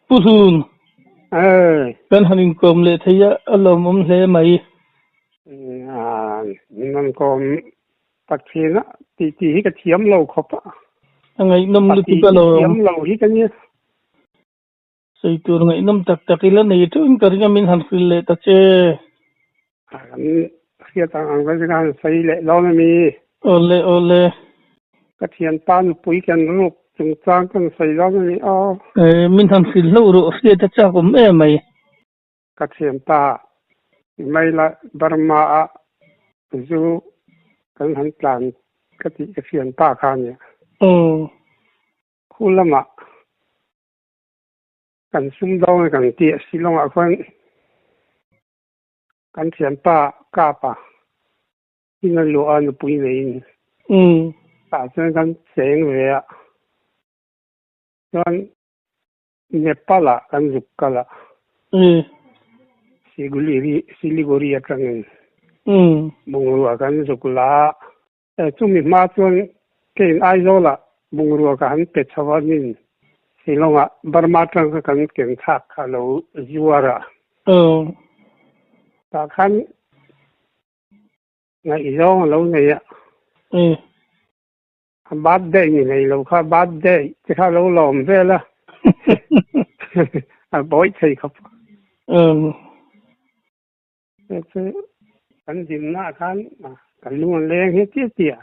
Pu Hlun, kan han inkawm leh thei a, a lawmawm hle mai. Min rawn kawm tak thin a, tih tih hi ka thiam lo khawp a. A ngaihnawm lutuk a lawm. Thiam lo hi ka nia. Sawi tur ngaihnawm tak tak ila nei teuhin ka ring a, min han hrilh leh ta che. Kan hriat ang ang vek han sawi leh dawn a mi. Awle awle. Ka thianpa nupui kan ruk chungchang kan sawi dawn a ni aw. Min han hrilh hlauh rawh hriat a chak awm em mai. Ka thianpa Maila Burma a zu kan han tlan ka tih ka thianpa kha a nia. Aw. Khu lamah kan sumdawng e kan tih a Shillong ah khuan Kan thianpa Kapa in a luah a nupui neiin tah chuan kan cheng ve a, chuan Nepal ah kan zuk kal a, Siliguri atangin bungrua kan zuk la a, chumi hma chuan keiin Aizawl ah bungrua ka han pe chho a nin Shillong ah Burma atang kha kan ken thlak kha a lo zuar a. Tah khan ngaihzawng a lo nei a. A birthday ni nei lo kha birthday te kha a lo lawm vel a. A buai thei khawp. Chu kan dinnaah khan kan lung an leng hi chiah chiah.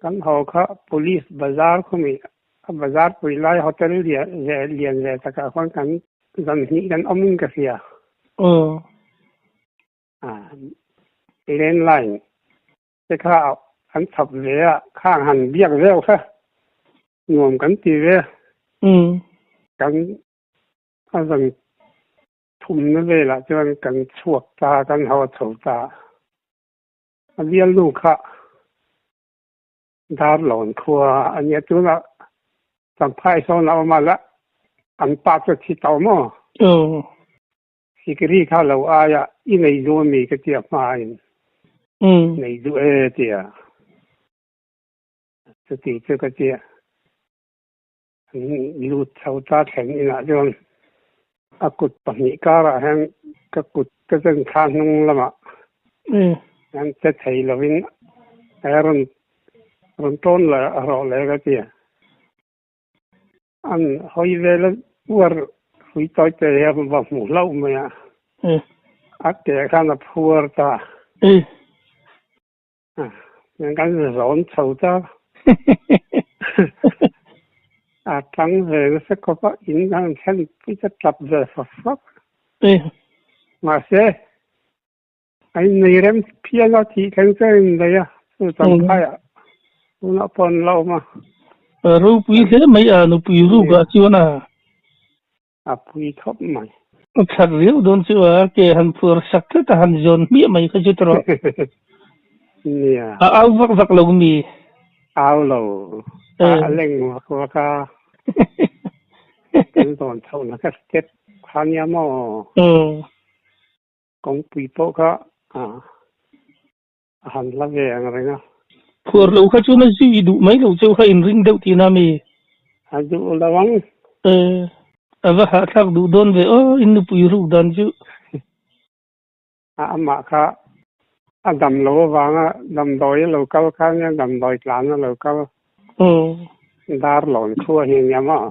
Kan haw kha Police bazar khawmi a bazar pui lai hotel lian ve lian ve takah khuan kan zan hnih kan awm in ka hria. Landline te kha an chhap ve a, khang han biak veu kha nuam kan ti ve. Kan a zan Thumna velah chuan kan chhuak ta, kan haw chho ta. A bialnu kha Darlawn khua a nia, tunah Champhai sawn a awm a, la an pa chu a thi tawh maw? Sikri kha lo aia i nei duh ami ka tia hmain nei duh e tia chuti chu ka tia. Lut chho ta thlen inah chuan a kut pahnih karah hian ka kut ka zen thla hnung lamah hian che thei lovin a rawn rawn tawn leh a rawh leh ka ti a. An hawi vel a uar hrui tawi te hi a va hmu hlauh mai a. A ke khan a phuar ta. Kan zawn chho ta. A tang ve nasa khawp a, in an thlen pui ta tap ve fap fap. Mahse, a innei rem phian a, thih thleng chuan a indaih a, chu Champhaiah tunah pawh an la awm a. Ropui hle mai a, nupui rukah chuan a. A pui khawp mai. A that riau dawn chu a, ke han phuar sak tlat a, han zawn hmiah mai kha chu tawh. Nia. A au vak vak lo mi? Au lo. A leng vak vak a. Kan zawn chhohna kha step kha nia maw? Kawngpui pawh kha a han la ve ang reng a. Phuar lo kha chuan a zui duh mai lo cheu kha inring deuh tihna mi? A duh lo ang. A va hahthlak duh dawn ve aw, in nupui ruk dan chu. A amah kha a dam lo avanga damdawi a lo kal kha nia, damdawi tlan a lo kal. Darlawn khua hi nia maw?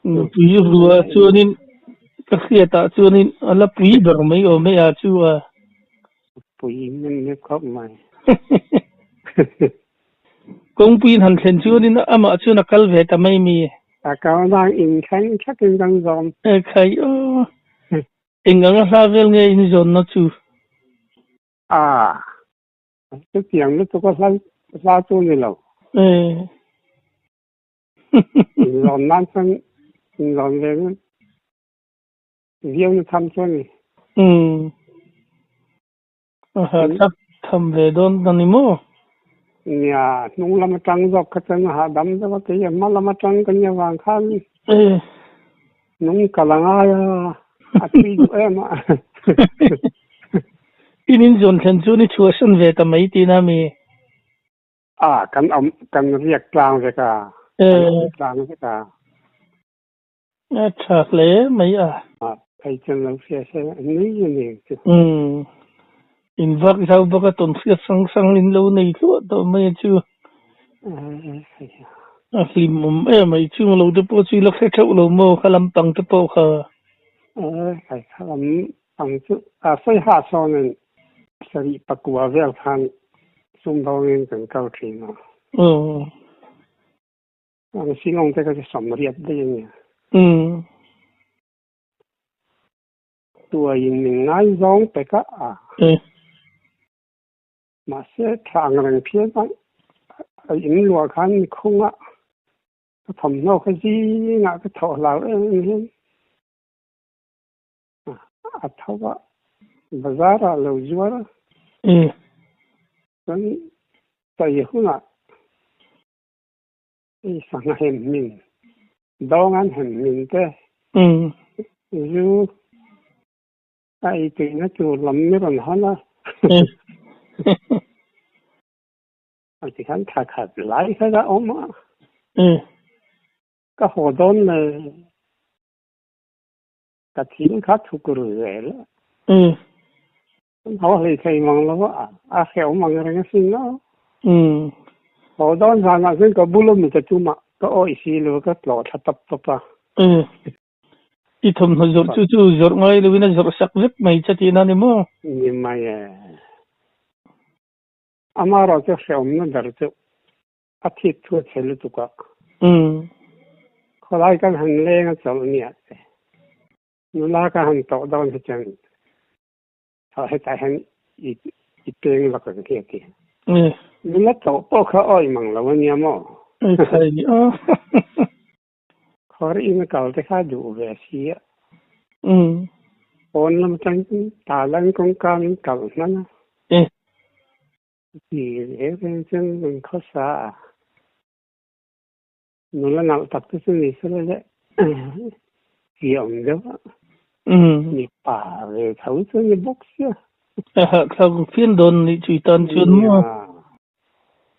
Nupui rua chuanin ka hriatah chuanin a la pui ber mai awm e a chu a. Pui nem nem khawp mai. Kawngpuiin han thlen chuanin amah chuan a kal ve ta mai mi. A kal nang in thleng thlakin kan zawm. E khai aw. Eng anga hla vel nge in zawnna chu? A. Chutiang lutuk a hla hla chu ni lo. Inlawn nan chuan inlawn ve viau na tham chu a ni. Umm. A hahthlak tham ve dawn a ni maw? Nia, hnung lam atang zawk kha chuan a hahdam deuh a, kei a hma lam atang ka nia vang khan hnung kal a ngai a, a tui duh em a. In inzawn thlen chuan i chhuahsan ve ta mai tihna mi? A, kan awm, kan riak tlang vek a. Kan awm tlang vek a. A tha hle mai a. A phei chuan lo hria se a nui a ni ang chu. Umm. In vak zau bawk a tawn hriat hrang hrang in lo nei hluah tawh mai a chu. A hlimawm em mai chung lo te pawh chu i la hre theuh lo maw kha lampang te pawh kha. Khai kha lampang chu a sawi ha sawnin sarih pakua vel khan sumdawngin kan kal thin a. Ang Shillong te kha chu sawmriat daih a nia. Tuaiin min ngaizawng pek a. Mahse, tha ang reng phian a, a in luah khan ni khung a, ka thawmhnaw kha zingah ka thawh hlau em em hian a tho a, bazar ah lo zuar a, chuan chei hunah hei sangha hem hmin, dawng an hem hmin te, zu A ei tuihna tur lam mi rawn hawn a. A ti khan thla khat lai kha ka awm a. Ka haw dawn le ka thil kha thuk ru zel a. An haw hlei thei mang lo a, a hrehawm ang reng asin a. Haw dawn zanah chuan ka bula mi ka tum a, ka awih si lo ka tlawh thla tawp tawp a. I thawmhnaw zawrh chu chu zawrh ngai loin a zawrh sak vek mai che tihna a ni maw? Ni mai e. Amaherawh chu hrehawmna ber chu a thik thu a chhe lutuk a. Khawlai kan han leng a chawlh nia che. Nula ka han tawh dawn hi chuan hetah hian i peng lak ang hi a ti. Nula tawh pawh kha awih mang lo a nia maw? Khawr in a kal te kha duh ve si a. Pawn lam atang talan kawngka min kalh hman a. Ti reng reng chuan an khawsa a. Nula nalh tak te chu ni sela le ti awm deuh a. Mipa ve tho chu ni bawk sia. A hahthlak phian dawn nih chu i tan chuan maw?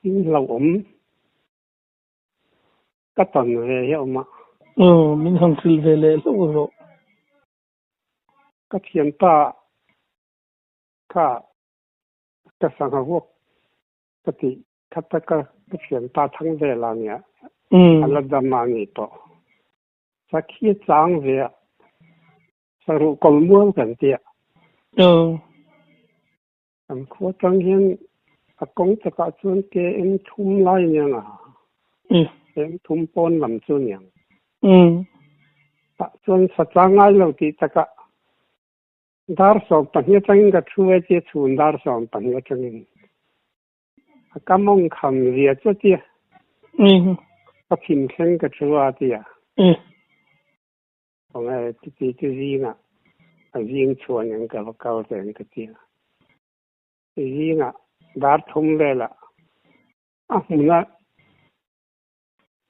In hlauhawm. Ka tawn ve hi a awm a. Aw, min han hrilh ve leh hlauh rawh. Ka thianpa kha ka sangha vuak ka tih kha taka ka thianpa thang vel a nia, a la dam a ni pawh. Sakhi a chang ve a, saruh kawlmual kan ti a. Aw. Kan khua tang hian a kawng takah chuan KM thum lai aniang a, KM thum pawn lam chu aniang. Tah chuan sa chang ngai lo tih takah dar 12 atangin ka thu e tia chhun dar 12 atangin a ka mawng kham zia chu tia ka thim thleng ka thu a tia. Khawngaih chuti chu zingah a zing chhuan ang ka va kal ve ang ka ti a. Zingah dar thum velah a hmuna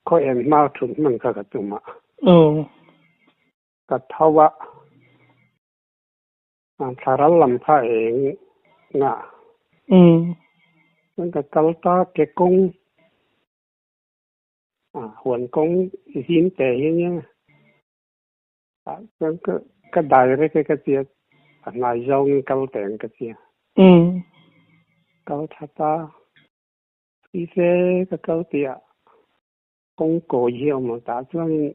khaw en hma thut hman kha ka tum a. Ka tho a, thlaral lam kha eng nga. Chuan ka kal ta ke kawng. Huan kawng zim te hi nia tah chuan ka direct e ka tia a hnai zawngin kal teh ang ka tia kal that a tui fe ka kal tih ah kawng kawi hi a awm a tah chuanin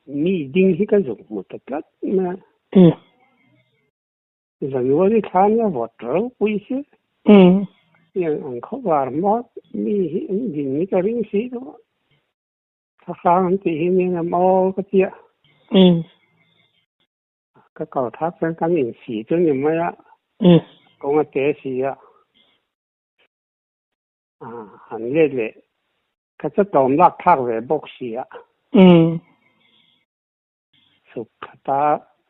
mi ding hi ka zuk hmu ta tlat mai a. January thla nia vawt ropui si. Tiang ang khawvar hma mi hi an din hi ka ring si lo a. Thla hrang an tih hi nia ngam aw ka tia. Ka kal thak chuan kan insi chu ni mai a. Kawng a te si a. Han let leh ka chu tlawm lak thlak ve bawk si a. Chhuk khata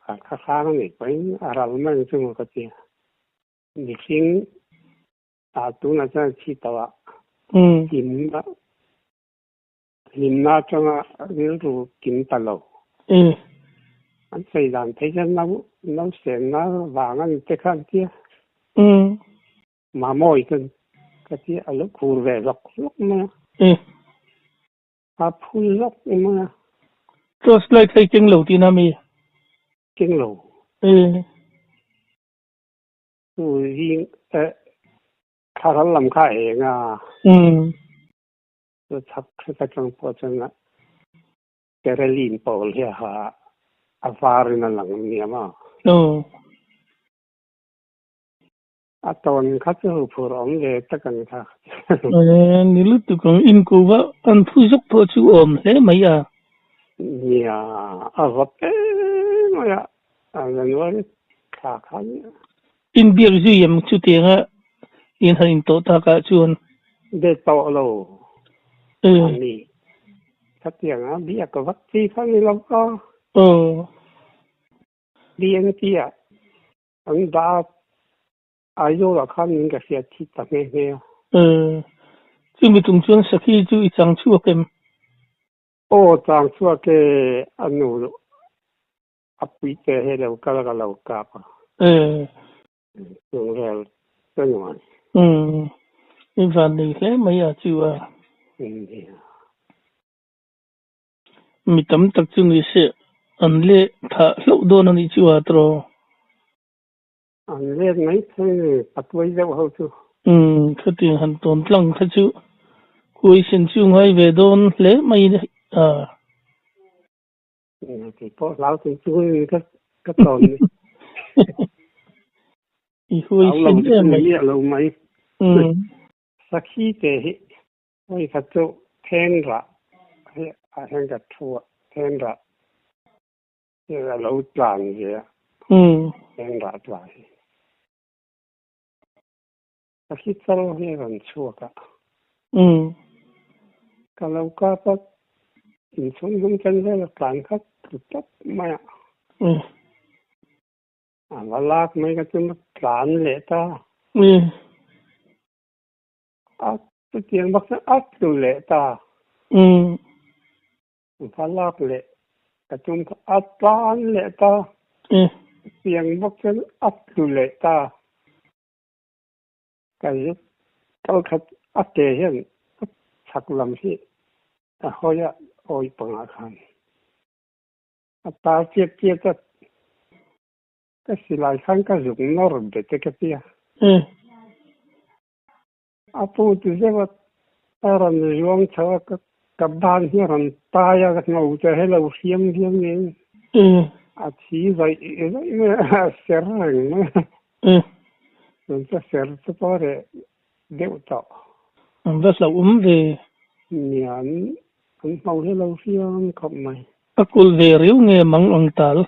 a kha hrang a nih pawhin a ral mai ang chu maw ka ti a. Mihring ah tunah chuan a thi tawh a, hlimna hlimna atanga rilru kim ta lo. An sawi dan phei chuan nau nausenna vang a ni te kha an ti a. Mamawi chuan ka ti a, a lo khur ve hlawk hlawk mai a. A phu zawk mai a. Torch light kha i keng lo tihna mi? Keng lo. E. Chu zing eh thlaral lam kha a eng a. Umm. Chu chhak hret atang pawh chuan a Terylene pawl hi a ha a var in a lang niam a. Aw. A tawn kha chu phur awm ve tak ang kha. Ee, ni lutuk ang inko va an phu zawk pawh chu awm hle mai a. Nia, a va pe mai a, a January thla kha nia. Inbiak zui em chutianga in han intawh takah chuan? Be tawh lo a ni. Khatianga biak vak chi kha ni lo a. Aw. BNP ah An dah a, Aizawl ah khan min ka hriat thi ta nghe nghe a. Umm, chumi tum chuan Sakhi chu i chang chhuak em? Aw, chang chhuak e, a nu a pui te he lo kal ka lo kap a. Umm. Chung vel ka nuam. Umm, i van nei hle mai a chu a. Umm, nia. Mi tam tak chu ni se an leh thah hlauh dawn a nih chu a tawh. An let mai thei ni patuai deuh ho chu. Umm khatiang han tawn tlang kha chu huaisen chu ngai ve dawn hle mai a. Kei pawh hlau chung chungin ka tawn ni. I huaisen em mai. Hlau lo mai. Umm. Sakhi te hi Hei kha chu then rah hi ah hian ka thu a, then rah hi a lo tlan ve a, then rah tla hi. Ka khi chal hi a rawn chhuak a, ka lo kap a, inchhung hnung chen vel a tlan kha tlu tawp mai a. A va lak mai ka chu tlan leh ta. A chutiang bak chuan a tlu leh ta. Umm. Va lak leh ka tum kha a tlan leh ta. Umm. Chutiang bawk chuan a tlu leh ta. Ka zuk kal khat a ke hian a chhak lam hi a hawi a awi pangah khan a tar chiat chiat a. Ka silai khan ka zuk nawr bet e ka ti a. Umm. A pu ti zeuh a, a rawn zuang chho a, ka ban hi a rawn tai a, ka ngo che he lo hriam viau ngei. A thi zaih zaih mai a, a ser reng mai a. Chuan chu a ser chu pawh a reh deuh tawh. An va hlauhawm ve. Nia, an hmo hi lo hriam khawp mai. A kulh ve riau nge mang ang tal?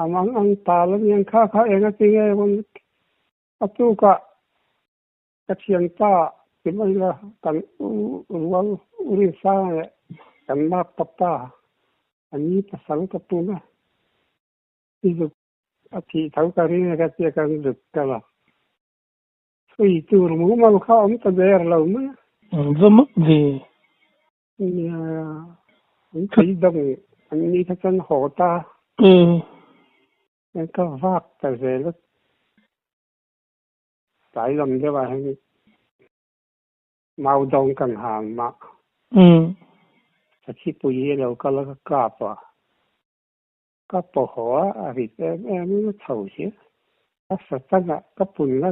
A mang ang tal a niang kha kha eng a ti nge A tukah ka thianpa ti mai la, kan u rual u Rinsang leh kan mak papa a ni pasal ka pun a, i zuk a thih tho ka ring a ka tia kan zuk kal a, chhui tur mumal kha awm ta der lo mai a. An va mak ve. Nia, an thei dang an ni kha chuan haw ta. Umm. Ka vak ta zel a, tlai lam deuh ah hian mau dawng kan hang mah. Sakhipui hi a lo kal a, ka kap a, ka paw haw a, a rit em em in a chho si. Ka satan ah ka pun la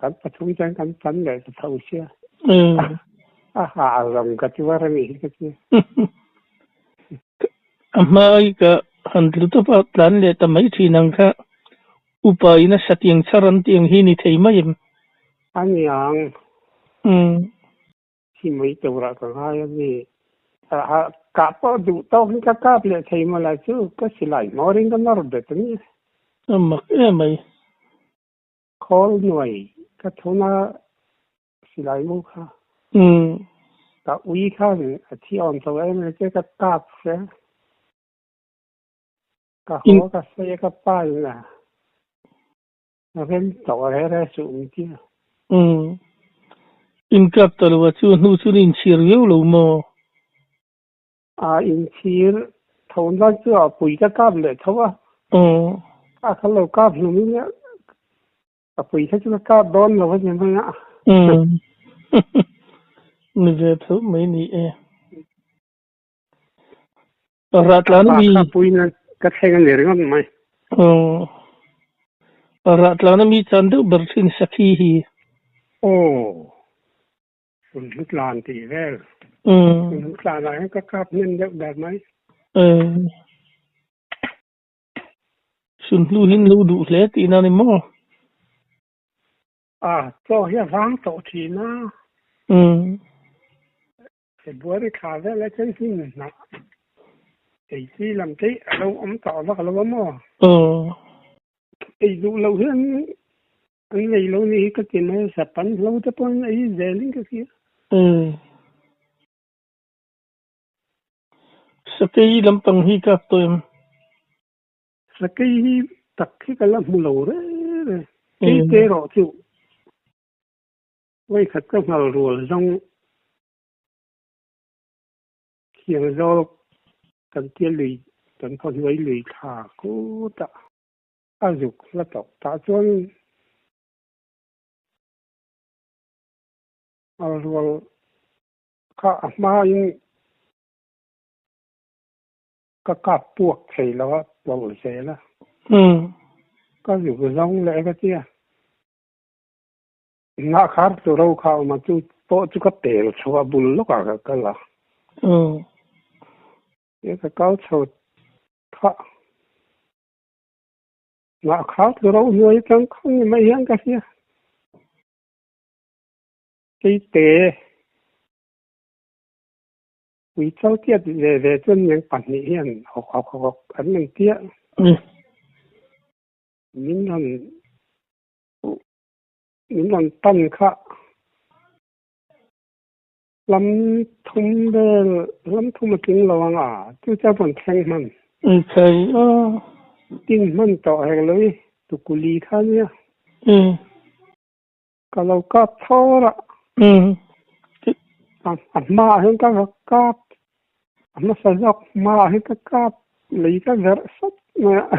kan pathum chuan kan tan leh ta tho sia. A hah zawng ka tuar a nih hi ka ti. A hmai ka han tlu tawp a, tlan leh ta mai thin ang kha. Upa in a satiang chhar an tih ang hi ni thei mai em? A niang. Umm. Thi mai turah ka ngai a ni. Kah pawh duh tawk in ka kap leh thei maw lai chu ka silai hmawr in ka nawr bet a ni. A mak em mai. Khawl nuai ka thun a silai mu kha. Umm. Ka ui khan a thi awm tho em em che ka kap se. Ka haw ka sawi a ka pa in a rem tawh re re suh min ti a. Umm. In kap ta lo a chu hnu chu in chhir viau lo maw? A inchhir tho nan chu a pui ka kap leh tho a. Umm. A kha lo kap hlum in A pui kha chu ka kap dawn lo a ni mai a. Umm. Ni ve tho mai ni e. Rahtlan A pa mi kha puiin ka thleng a ni ringawt mai. Aw. Rahtlan a mi chan deuh ber thin Sakhi hi. Aw. Sunhlu tlan tih vel. Sunhlu tlan ah hian ka kap hnem deuh ber mai. Sunhlu hi an lo duh hle tihna a ni maw? A, chaw hi a vang tawh thin a. February thla vel ah chuan hnim hnah ei chi lam te a lo awm tawh vak lo a maw? Ei duh loh hian an nei lo ni hi ka ti mai a, sapan hlo te pawh an ei zel in ka hria. Sakei lampang hi kap tawh em? Sakei hi tak hi ka la hmu lo reng reng. Kei te erawh chu Vawikhat ka nghal rual zawng thiang zawk kan tia lui kan khaw hnuai lui thla kut a a zuk hla tawh tah chuan nghal rual kha a hmain ka kap puak thei lo a tlawlh zel a ka zuk zawng leh ka tia. Ngah khar chu ro kha awm a, chu pawh chu ka pel chho a, bul lawkah ka kal a. He ka kal chho thah. Ngah khar chu ro hnuai atang khang ni mai hian ka hria. Keite Uicho tiat ve ve chuan niang pahnih hian hawk hawk hawk hawk an rawn tia. Min rawn Min rawn pan kha lam thum vel lam thum a tling lo ang a, chu chuan rawn thleng hman. Thei a. Tin hman tawh hek lo i, tukuli kha nia. Ka lo kap thawr a. A hmaah hian ka va kap, a hmasa zawk hmaah hian ka kap lei ka verh sawt mai a.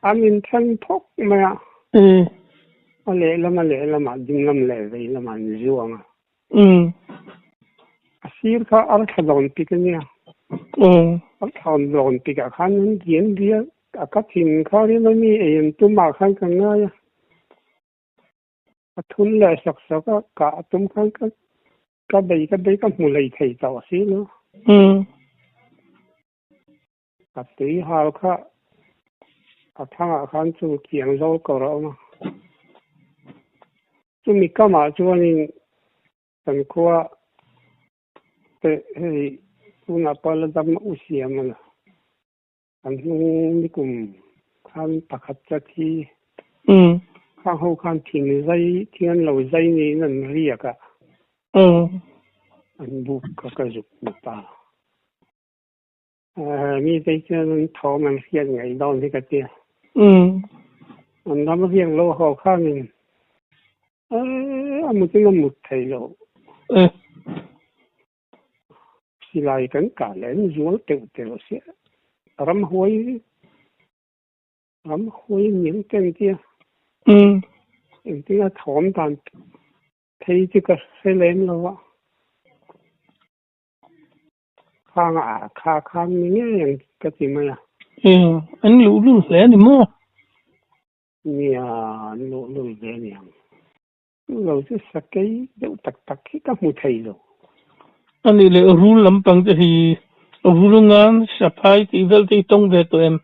An inthen phawk mai a. A lehlam a lehlamah dinglam leh veilamah an zuang a. A sir kha arthla dawn pik a nia. Arthla dawn pikah khan an dian dial a ka thin kha rin a mi ei an tumah khan ka ngai a. A thun leh sawk sawk a, kah a tum khan ka ka bei ka bei ka hmu lei thei tawh si lo. A tui hal kha a thangah khan chu kiang zawl kawr a awm a. Chumi kamah chuanin kan khua te hei tunah pawh la dam u siam a la. An hnung nikum khan pakhat chat hi khang ho khan thing zai thing an lo zai niin an riak a. An buk kha ka zuk hmu ta. Mi te chuan an thawm an hriat ngaih dawn hi ka tia. An ram riak lo ho khanin a mutin a mut thei lo. Silai kan kah leh an zual teuh teuh sia. Ramhuai ramhuai niang te an tia. Engtin a thawm dan phei chu ka hre lem lo a. Khang a kha khan ni ngei ang ka ti mai a. An luhlul hle a ni maw? Nia, an luhlul ve a niang. Chu lo chu sakei deuh tak tak hi ka hmu thei lo. A nih leh rul lampang te hi rul ngan saphai tih vel te hi tawng ve tawh em?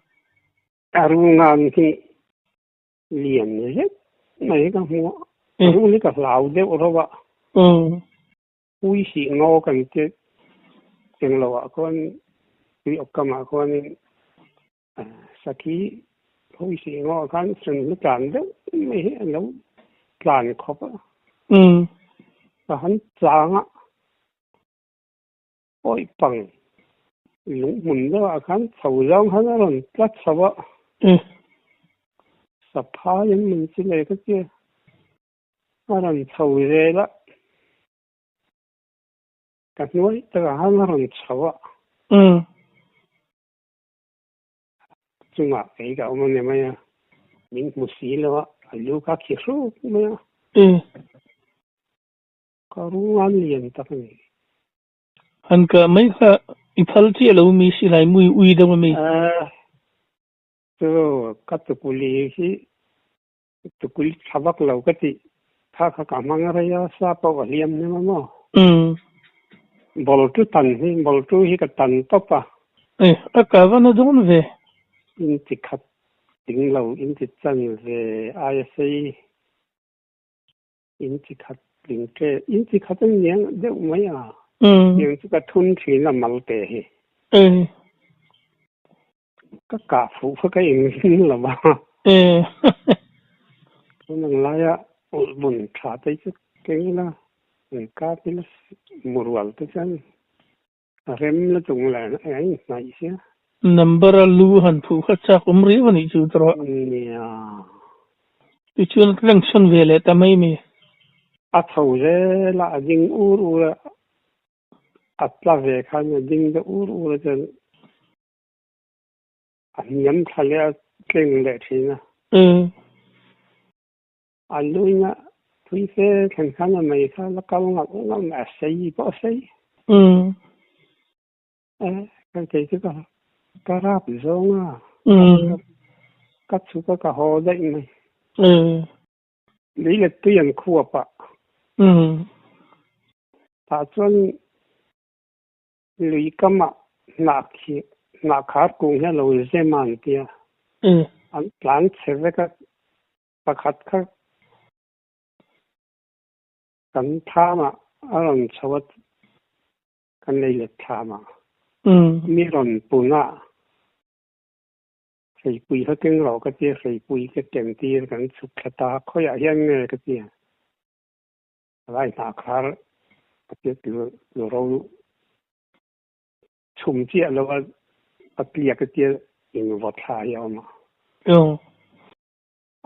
A rul ngan hi lian zet mai hi ka hmu a, a rul hi ka hlau deuh reuh a. Ui sih ngaw kan ti eng lo ah khuan tui awk kam ah khuanin sakhi ui sih ngaw ah khan sunhlu tlan deuh mai hi a lo tlan khawp a. Ka han chang a, awih pang lunghmun deuh ah khan chho zawng khan a rawn tla chho a. Saphai an mun chi leh ka tia. A rawn chho zel a, ka hnuai takah khan a rawn chho a. Chungah kei ka awm a ni mai a, min hmu si lo a, a lu kha khi hruk mai a. Ka rungan lian tak a ni. Han kah mai kha I phal chiah lo mi silai mui ui deuh a mi? Chu ka tukuli hi tukuli tha vak lo ka tih kha kha ka hmang rei a, sa pawh ka hliam hnem a maw? Bawltu tan hi bawltu hi ka tan tawp a. A ka va na dawn ve. Inti khat ding lo inti chan ve aia sei Inchi khat tling ṭe, inchi khat a niang deuh mai a. Tiang chu ka thun ṭhin a mal te hi. Ka kah fuh kha ka inring lo a. Tun ang laia ulh bun ṭha te chu keng ila, an kap ila murual te chuan a rem la chung leh a inhnaih sia. Number a lu han phuh kha chak awm riau a nih chu tawh. Nia. Tichuan a tleng chhawn ve leh ta mai mi. A tho zel a, a ding ur ur a, a tla ve khan a ding deuh ur ur a chuan a hniam thla leh a tleng leh thin a. A luina thui fe thlen khan a mei kha la kal ngalh ngalh mai, a sei pawh a sei. Kan kei chu ka ka rap zawng a, ka chhuk a ka haw daih mai. Lei let tui an khuap a. Tah chuan lui kamah hnah khi hnah khar kung hi a lo zem a an tia. An tlan chhe vek a, pakhat kha kan thamah a rawn chho a. Kan lei let thlam a, mi rawn pun a, hreipui kha keng rawh ka tia, hreipui ka ken tir kan chhuk thla ta, khawiah hian nge ka tia, lai hnah khar ka tia tlu ro chhum chiah lo a, a tliak ka tia in vaw thla hi a awm a.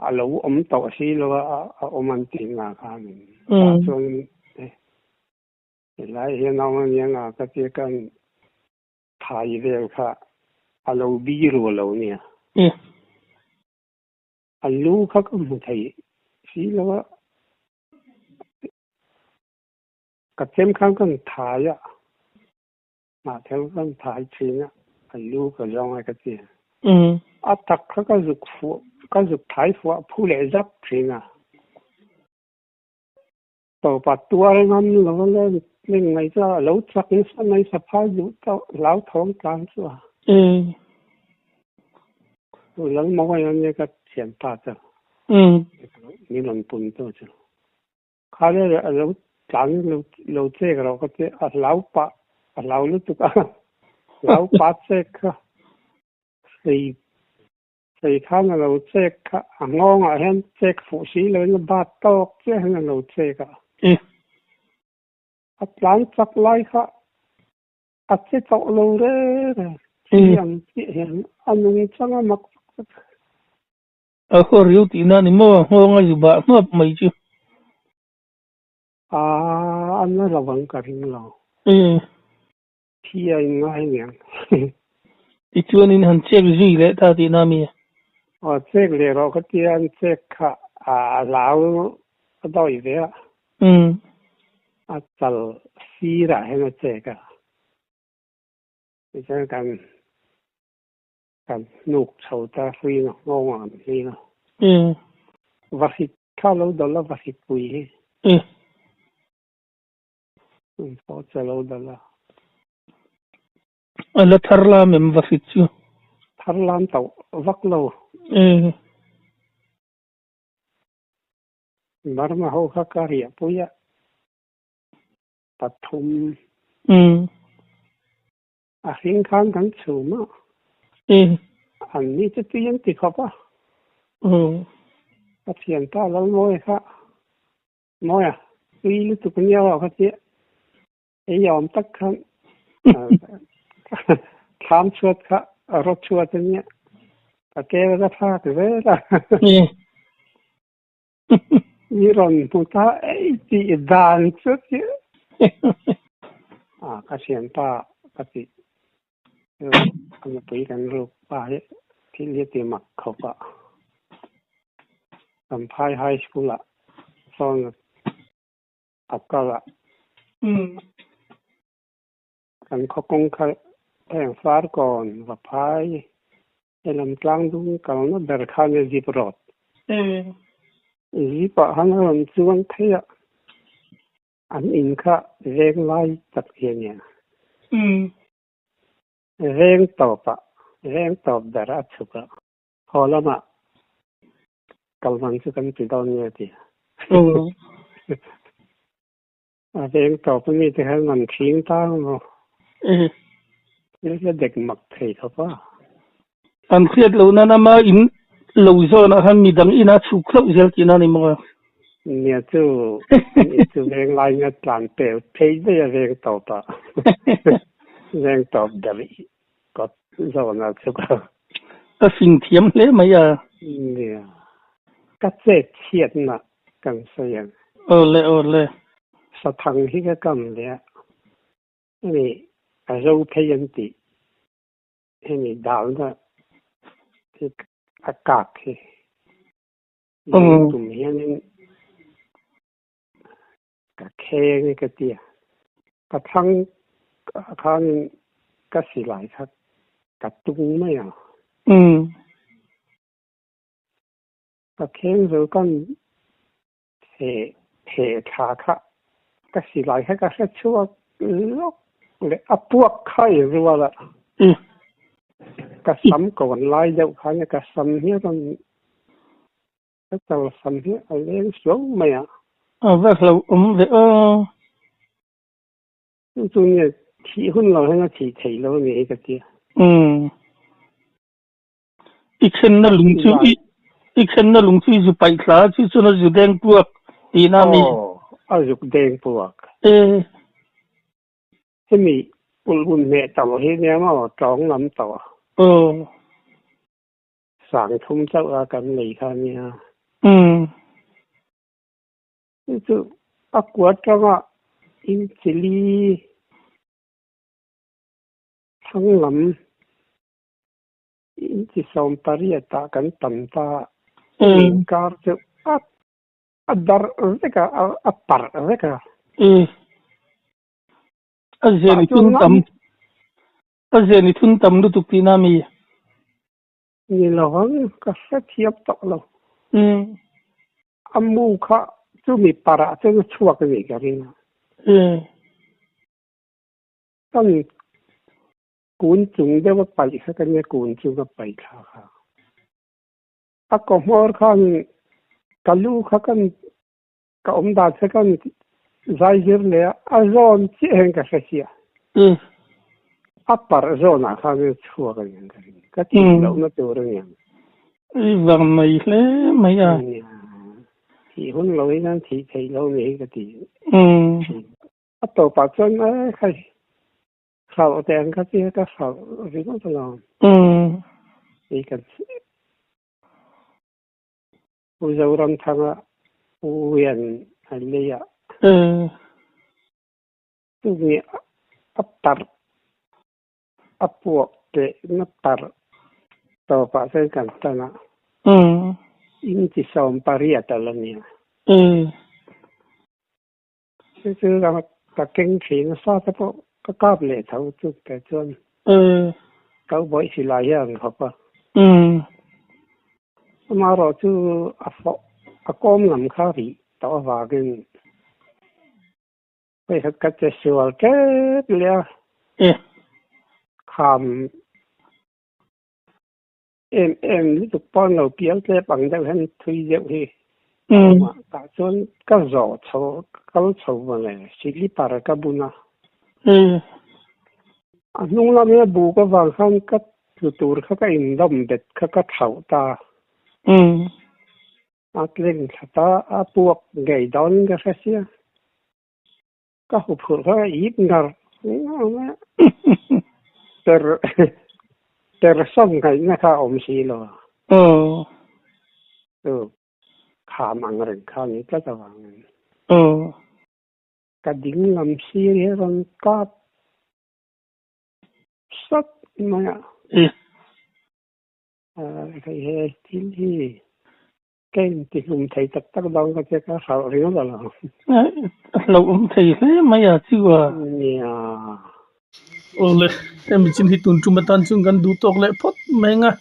A lo awm tawh si lo a, a awm an tih nga khan tah chuan Helai hian a awm aniang a ka tia kan thai vel kha a lo bi rual lo nia. A lu kha ka hmu thei si lo a, ka chem khan kan thai a, hnahthel kan thai thin a, a lu ka zawng a ka tia. A tak kha ka zuk fuh ka zuk thai fuah phu leh zap thin a. Tawpa tuar ngam lo a le tling mai chu a lo chak nasa mai saphai duh tawh hlauthawng tlan chu a. Chu Lalmawia ania ka thian ta chu. Min rawn pun tu chu. Kha le a lo tlan lo lo chek rawh ka tia a hlau pah a hlau lutuk a hlau pah chek kha. Hei Hei khan a lo chek kha, a nghawngah hian chek fuh si loin a bat tawk chiah hian a lo chek a. A tlan chak lai kha a che tawh lo reng reng. Thi ang chiah hian a nung chang a mak vak vak. A haw riau tihna ni maw? A nghawng a zu bah hnuap mai chu. A a na lo ang ka ring lo. Thi a in ngai aniang. Tichuan in han chek zui leh ta tihna mi? Aw chek leh rawh ka tia an chek kha a hlau a dawi ve a. A chal sirah hian a chek a. Tichuan kan kan hnuk chho ta hruina nghawngah kan hling a. Va hrit kha lo dawlh a va hritpui hi. A la thar lam em va hrit chu? Thar lam tauh vak lo. Burma ho kha ka riah pui a, pathum. A hring khan kan chhum a. An ni chu tui an ti khawp a. Ka thianpa Lalmawi kha Mawia, tui lutuk nia aw ka tia. Ei awm tak khan thlam chhuat kha a rawt chhuat a nia. Ka tel ka thlak zel a. Mi rawn hmu ta ei tih dan chu tia. A ka thianpa ka tih chu a nupui kan ruk pa hi thil hi ti mak khawp a. Champhai High School ah sawn a kal a. Kan khaw kawng kha Heng Farkawn, Vaphai, helam tlangdung kalna ber kha nia zip road. Zip ah khan a rawn chuang phei a, an in kha veng lai tak hi a nia. Veng tawp ah, veng tawp ber a chhuk a, haw lamah kal man chu kan ti dawn nia ti. A veng tawp ami te khan an thing ta maw? Thil hi a dek mak thei khawp a. An hriat loh nan ama in lo zawn ah khan midang in a chhuk hlauh zel tihna a ni maw? Nia chu an in chu veng lai in a tlan pel phei daih a veng tawp ah. Veng tawp ber kawt zawn ah chhuk a. Ka fing thiam hle mai a. Nia ka chet chhiatna kan sawi ang. Awle awle. Sathang hi ka kam leh a, hemi a zo phei an tih, hemi dalna hi a kak hi lung tum hianin ka kheng ka ti a, ka thlang khanin ka silai kha ka tung mai a. Ka kheng zo kan he he thla kha ka silai kha ka hre chhuak lawk leh a puak kha i rual a. Ka sam kawn lai deuh khan ka sam hi a rawn ka chal sam hi a leng suau mai a. A va hlauhawm ve aw. Chu chu nge thih hun lo hian a thih theih lo a ni hi ka tia. I khenna lung chu i i khenna lung chu i zu paih thla a, chu chuan a zu deng puak tihna a ni. Aw, a zuk deng puak. E. Hemi ulhmun hmeh tawh hi nia maw tawng lam tawh. Aw. Sang thum chauh a kan lei kha nia. Umm. Chu chu a kua tanga in chili thlang lam Inchi 18 ah kan tam ta. Inkar chu a a darh vek a, a parh vek a. A zian i thun tam, a zian i thun tam lutuk tihna a mi? Ni lo ang, ka hrethiam tawh lo. A mu kha chumi parh ah chuan a chhuak a nih ka ring a. Kan Kun chung deuh a paih kha ka nia kun chung a paih thla kha. A kaw hmawr khan ka lu kha kan ka awm dan kha kan zai zir leh a, a zawn chiah hian ka hre chiah. A parh zawnah khan a chhuak a niang ka ring. Ka tih lohna tur a niang. I vang mai hle mai a. Nia, thih hun lo in an thih theih lo ni hi ka ti. A tawpah chuan e khai. Hralh te ang kha tia ka hralh ringawt alawm. Hei kan Pu Zoramthanga Pu hian a lei a. Chumi a parh a puak tehna parh tawpah chuan kan tan a. Inchi 18 a la nia. Chu chu ka keng thin a, sa te pawh ka kap leh tho chu te chuan kau bawih silai hi a ang khawp a. Amaherawh chu a fawh a kawm lam kha rih tawh avangin hei khat ka che sual tep leh a, kham Em em lutuk pawn lo pial tlep ang deuh hian thui deuh hi a awm a, tah chuan ka zawh chho ka kal chho mawle silipar ka bun a. A hnung lam hi a buk avang khan ka tlu tur kha ka indawm bet kha ka thlauh ta. A tleng thla ta a puak ngei dawnin ka hre sia. Ka huphurh kha ka ip ngar ngar a, per per sawm ngaihna kha a awm si lo a. Chu kham ang reng kha a ni tlat avangin. Ka ding lam sir hi a rawn kap sat mai a. Hei he thil hi. Ka intihlum thei tak tak dawn ka che ka hralh ringawt a lo. A hlauhawm thei hle mai a chu a. Nia. Awle. Hemi chin hi tun tum atan chuan kan duh tawk leh phawt mai ang a,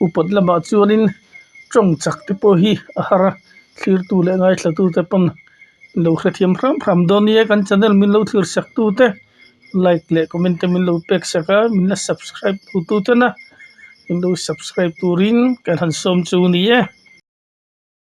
upat lamah chuanin tawng chak te pawh hi a har a, thlirtu leh ngaithlatu te pawn lo hrethiam hram hram dawn nia kan channel min lo thlir sak tu te like leh comment te min lo pek sak a min la subscribe tu tu tena min lo subscribe turin kan han sawm chu ni e.